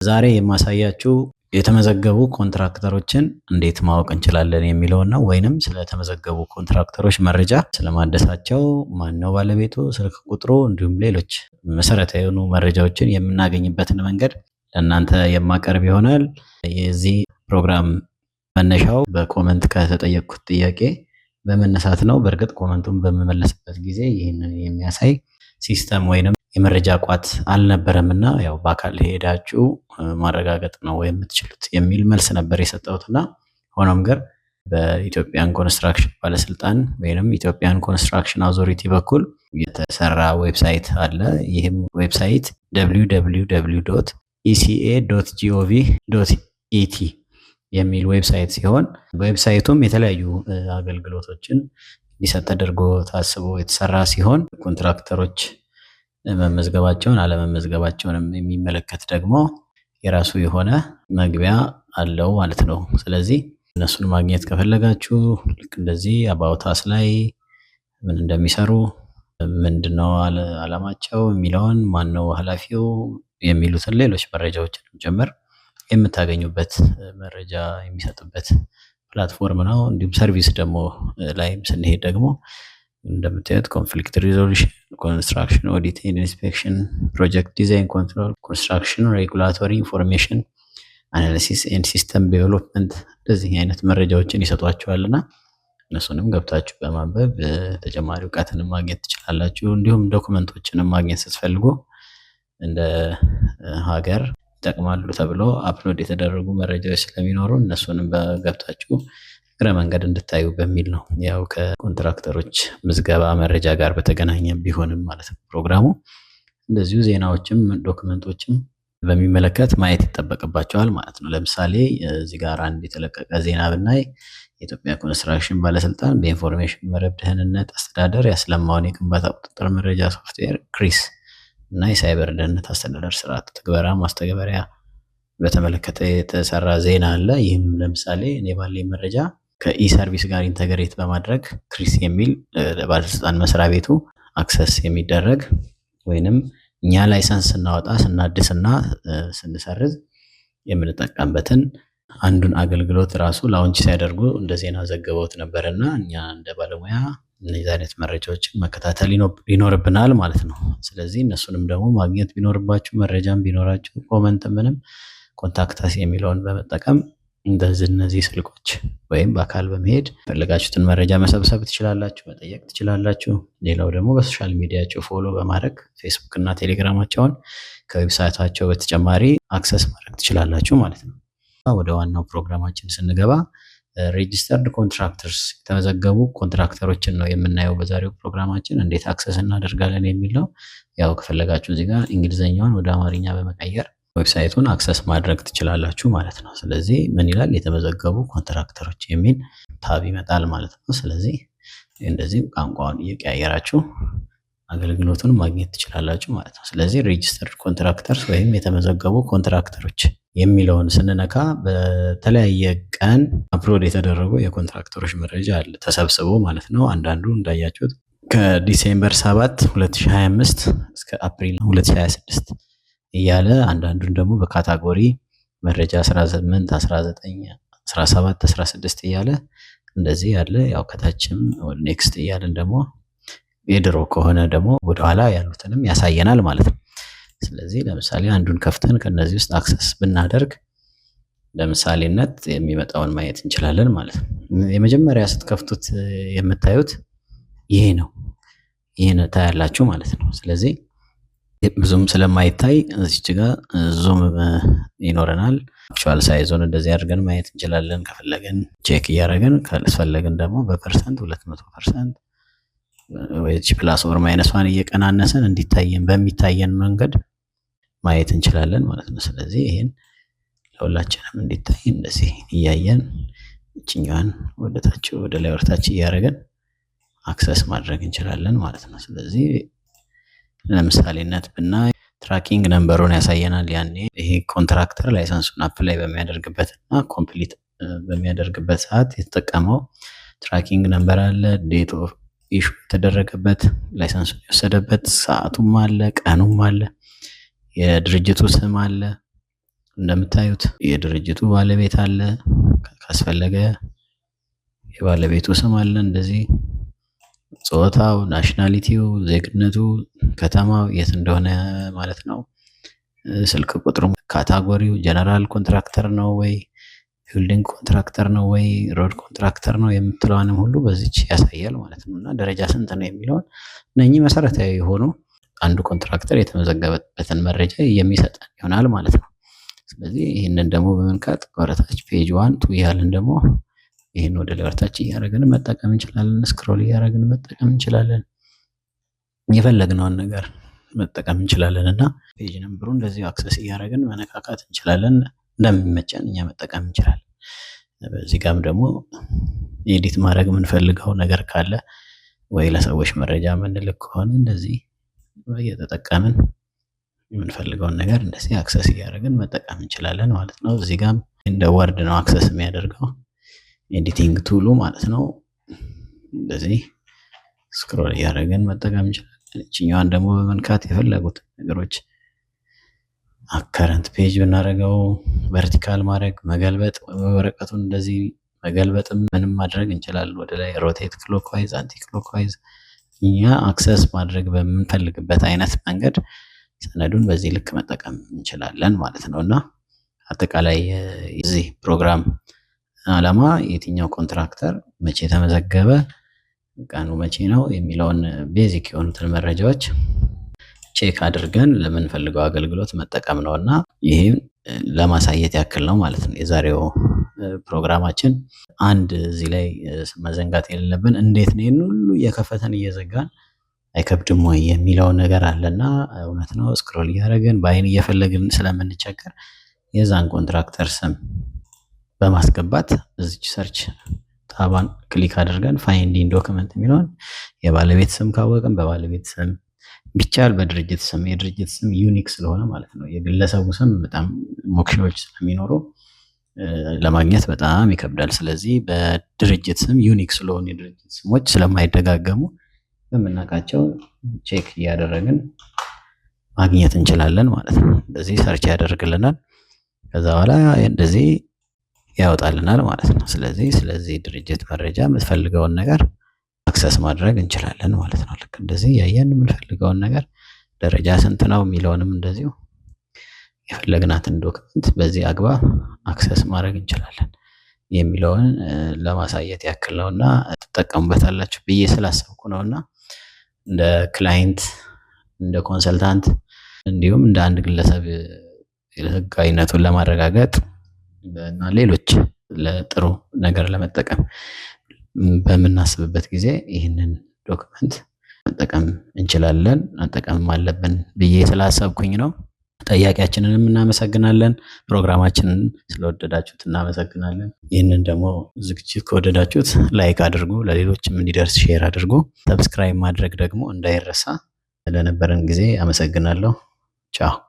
ዛሬ የማሳያችሁ የተመዘገቡ ኮንትራክተሮችን እንዴት ማወቅ እንችላለን የሚለውን ነው። ወይንም ስለተመዘገቡ ኮንትራክተሮች መረጃ ስለማደሳቸው፣ ማነው ባለቤቱ፣ ስልክ ቁጥሩ፣ እንዲሁም ሌሎች መሰረታዊ የሆኑ መረጃዎችን የምናገኝበትን መንገድ ለእናንተ የማቀርብ ይሆናል። የዚህ ፕሮግራም መነሻው በ comment ከተጠየቅኩት ጥያቄ በመነሳት ነው። በእርግጥ comment ኡን በምመለስበት ጊዜ ይህንን የሚያሳይ system ወይንም የመረጃ ቋት አልነበረም እና ያው በአካል ሄዳችሁ ማረጋገጥ ነው የምትችሉት የሚል መልስ ነበር የሰጠሁት። እና ሆኖም ግን በ Ethiopian Construction ባለስልጣን ወይንም Ethiopian Construction Authority በኩል የተሰራ website አለ። ይህም website www.eca.gov.et የሚል website ሲሆን በ website ኡም የተለያዩ አገልግሎቶችን እንዲሰጥ ተደርጎ ታስቦ የተሰራ ሲሆን ኮንትራክተሮች መመዝገባቸውን አለመመዝገባቸውንም የሚመለከት ደግሞ የራሱ የሆነ መግቢያ አለው ማለት ነው። ስለዚህ እነሱን ማግኘት ከፈለጋችሁ ልክ እንደዚህ about us ላይ ምን እንደሚሰሩ፣ ምንድነው አላማቸው የሚለውን፣ ማነው ኃላፊው የሚሉትን ሌሎች መረጃዎችንም ጭምር የምታገኙበት መረጃ የሚሰጥበት platform ነው። እንዲሁም service ደግሞ ላይም ስንሄድ ደግሞ እንደምታዩት conflict resolution፣ construction audit and inspection፣ project design control፣ construction regulatory information analysis and system development እንደዚህ አይነት መረጃዎችን ይሰጧችኋል እና እነሱንም ገብታችሁ በማንበብ ተጨማሪ እውቀትን ማግኘት ትችላላችሁ። እንዲሁም document ኦችንም ማግኘት ስትፈልጉ እንደ ሀገር ይጠቅማሉ ተብሎ upload የተደረጉ መረጃዎች ስለሚኖሩ እነሱንም በገብታችሁ እግረ መንገድ እንድታዩ በሚል ነው። ያው ከኮንትራክተሮች ምዝገባ መረጃ ጋር በተገናኘ ቢሆንም ማለት ነው ፕሮግራሙ። እንደዚሁ ዜናዎችም document ኦችም በሚመለከት ማየት ይጠበቅባቸዋል ማለት ነው። ለምሳሌ እዚህ ጋር አንድ የተለቀቀ ዜና ብናይ የኢትዮጵያ ኮንስትራክሽን ባለስልጣን በኢንፎርሜሽን መረብ ደህንነት አስተዳደር ያስለማውን የግንባታ ቁጥጥር መረጃ ሶፍትዌር ክሪስ እና የሳይበር ደህንነት አስተዳደር ስርዓት ትግበራ ማስተግበሪያ በተመለከተ የተሰራ ዜና አለ። ይህም ለምሳሌ እኔ ባለኝ መረጃ ከ e-service ጋር integrate በማድረግ ክሪስ የሚል ባለስልጣን መስሪያ ቤቱ access የሚደረግ ወይንም እኛ license ስናወጣ፣ ስናድስና ስንሰርዝ የምንጠቀምበትን አንዱን አገልግሎት ራሱ launch ሲያደርጉ እንደ ዜና ዘግበውት ነበር እና እኛ እንደ ባለሙያ እነዚህ አይነት መረጃዎችን መከታተል ይኖርብናል ማለት ነው። ስለዚህ እነሱንም ደግሞ ማግኘት ቢኖርባችሁ፣ መረጃም ቢኖራችሁ፣ comment ምንም contact us የሚለውን በመጠቀም እንደዚህ እነዚህ ስልኮች ወይም በአካል በመሄድ የፈለጋችሁትን መረጃ መሰብሰብ ትችላላችሁ፣ መጠየቅ ትችላላችሁ። ሌላው ደግሞ በ social media ቸው follow በማድረግ ፌስቡክ እና ቴሌግራማቸውን ከ website ኣቸው በተጨማሪ access ማድረግ ትችላላችሁ ማለት ነው። ወደ ዋናው ፕሮግራማችን ስንገባ registered contractors የተመዘገቡ ኮንትራክተሮችን ነው የምናየው በዛሬው ፕሮግራማችን። እንዴት access እናደርጋለን የሚል ነው። ያው ከፈለጋችሁ እዚህ ጋር እንግሊዘኛውን ወደ አማርኛ በመቀየር website ኡን access ማድረግ ትችላላችሁ ማለት ነው። ስለዚህ ምን ይላል? የተመዘገቡ ኮንትራክተሮች የሚል tab ይመጣል ማለት ነው። ስለዚህ እንደዚህ ቋንቋውን እየቀያየራችሁ አገልግሎቱን ማግኘት ትችላላችሁ ማለት ነው። ስለዚህ registered contractors ወይም የተመዘገቡ ኮንትራክተሮች የሚለውን ስንነካ በተለያየ ቀን upload የተደረጉ የኮንትራክተሮች መረጃ አለ ተሰብስቦ ማለት ነው። አንዳንዱ እንዳያችሁት ከ December 7 2025 እስከ አፕሪል 2026 እያለ፣ አንዳንዱን ደግሞ በ category መረጃ 18፣ 19፣ 17፣ 16 እያለ እንደዚህ ያለ፣ ያው ከታችም next እያለን ደግሞ የድሮ ከሆነ ደግሞ ወደኋላ ያሉትንም ያሳየናል ማለት ነው። ስለዚህ ለምሳሌ አንዱን ከፍተን ከነዚህ ውስጥ access ብናደርግ ለምሳሌነት የሚመጣውን ማየት እንችላለን ማለት ነው። የመጀመሪያ ስትከፍቱት የምታዩት ይሄ ነው። ይሄን ታያላችሁ ማለት ነው። ስለዚህ ብዙም ስለማይታይ እዚች ጋር zoom ይኖረናል። Actual size ኡን እንደዚህ አድርገን ማየት እንችላለን። ከፈለግን check እያደረግን፣ ካስፈለግን ደግሞ በ percent 200% ወይ plus or minus one እየቀናነስን እንዲታየን በሚታየን መንገድ ማየት እንችላለን ማለት ነው። ስለዚህ ይሄን ለሁላችንም እንዲታይ እንደዚህ እያየን እችኛዋን ወደታች ወደ ላይ ወደታች እያደረግን access ማድረግ እንችላለን ማለት ነው። ስለዚህ ለምሳሌነት ብናይ tracking number ኡን ያሳየናል። ያኔ ይሄ ኮንትራክተር license ኡን apply በሚያደርግበት እና complete በሚያደርግበት ሰዓት የተጠቀመው tracking number አለ። Date of issue የተደረገበት፣ license ኡን የወሰደበት ሰዓቱም አለ፣ ቀኑም አለ፣ የድርጅቱ ስም አለ። እንደምታዩት የድርጅቱ ባለቤት አለ። ካስፈለገ የባለቤቱ ስም አለ። እንደዚህ ጾታው፣ nationality ው፣ ዜግነቱ፣ ከተማው የት እንደሆነ ማለት ነው። ስልክ ቁጥሩ፣ category ው general contractor ነው ወይ building contractor ነው ወይ road contractor ነው የምትለዋንም ሁሉ በዚች ያሳያል ማለት ነው። እና ደረጃ ስንት ነው የሚለውን እነኚህ መሰረታዊ የሆኑ አንዱ contractor የተመዘገበበትን መረጃ የሚሰጠን ይሆናል ማለት ነው። ስለዚህ ይህንን ደግሞ በመንካት ወደታች page 1 2 እያልን ደግሞ ይህን ወደ ላይ ወደታች እያደረግን መጠቀም እንችላለን። Scroll እያደረግን መጠቀም እንችላለን። የፈለግነውን ነገር መጠቀም እንችላለን እና page number ኡ እንደዚሁ access እያደረግን መነካካት እንችላለን። እንደሚመቸን እኛ መጠቀም እንችላለን። በዚህ ጋም ደግሞ edit ማድረግ የምንፈልገው ነገር ካለ ወይ ለሰዎች መረጃ የምንልክ ከሆነ እንደዚህ እየተጠቀምን የምንፈልገውን ነገር እንደዚህ access እያደረግን መጠቀም እንችላለን ማለት ነው። እዚህ ጋም እንደ Word ነው access የሚያደርገው editing tool ኡ ማለት ነው። እንደዚህ scroll እያደረግን መጠቀም እንችላለን። እችኛዋን ደግሞ በመንካት የፈለጉት ነገሮች current page ብናደርገው vertical ማድረግ፣ መገልበጥ፣ ወረቀቱን እንደዚህ መገልበጥም ምንም ማድረግ እንችላለን። ወደ ላይ rotate clockwise፣ anti clockwise እኛ access ማድረግ በምንፈልግበት አይነት መንገድ ሰነዱን በዚህ ልክ መጠቀም እንችላለን ማለት ነው። እና አጠቃላይ የዚህ ፕሮግራም ዓላማ የትኛው contractor መቼ ተመዘገበ፣ ቀኑ መቼ ነው የሚለውን basic የሆኑትን መረጃዎች check አድርገን ለምንፈልገው አገልግሎት መጠቀም ነው። እና ይህም ለማሳየት ያክል ነው ማለት ነው የዛሬው ፕሮግራማችን። አንድ እዚህ ላይ መዘንጋት የሌለብን እንዴት ነው ይህን ሁሉ እየከፈተን እየዘጋን አይከብድም ወይ የሚለው ነገር አለና እውነት ነው። Scroll እያደረግን በአይን እየፈለግን ስለምንቸገር የዛን contractor ስም በማስገባት እዚች search tab ኧን click አድርገን find in document የሚለውን የባለቤት ስም ካወቅን በባለቤት ስም፣ ቢቻል በድርጅት ስም፣ የድርጅት ስም unique ስለሆነ ማለት ነው። የግለሰቡ ስም በጣም ሞክሼዎች ስለሚኖሩ ለማግኘት በጣም ይከብዳል። ስለዚህ በድርጅት ስም unique ስለሆኑ የድርጅት ስሞች ስለማይደጋገሙ በምናውቃቸው check እያደረግን ማግኘት እንችላለን ማለት ነው። እንደዚህ search ያደርግልናል። ከዛ በኋላ እንደዚህ ያወጣልናል ማለት ነው። ስለዚህ ስለዚህ ድርጅት መረጃ የምትፈልገውን ነገር access ማድረግ እንችላለን ማለት ነው። ልክ እንደዚህ እያየን የምንፈልገውን ነገር ደረጃ ስንት ነው የሚለውንም እንደዚሁ የፈለግናትን document በዚህ አግባብ access ማድረግ እንችላለን የሚለውን ለማሳየት ያክል ነውና ትጠቀሙበታላችሁ ብዬ ስላሰብኩ ነውና እንደ client፣ እንደ consultant እንዲሁም እንደ አንድ ግለሰብ ህጋዊነቱን ለማረጋገጥ እና ሌሎች ለጥሩ ነገር ለመጠቀም በምናስብበት ጊዜ ይህንን document መጠቀም እንችላለን፣ መጠቀምም አለብን ብዬ ስላሰብኩኝ ነው። ጠያቂያችንንም እናመሰግናለን። ፕሮግራማችንን ስለወደዳችሁት እናመሰግናለን። ይህንን ደግሞ ዝግጅት ከወደዳችሁት like አድርጉ፣ ለሌሎችም እንዲደርስ share አድርጉ። Subscribe ማድረግ ደግሞ እንዳይረሳ። ለነበረን ጊዜ አመሰግናለሁ። ቻው።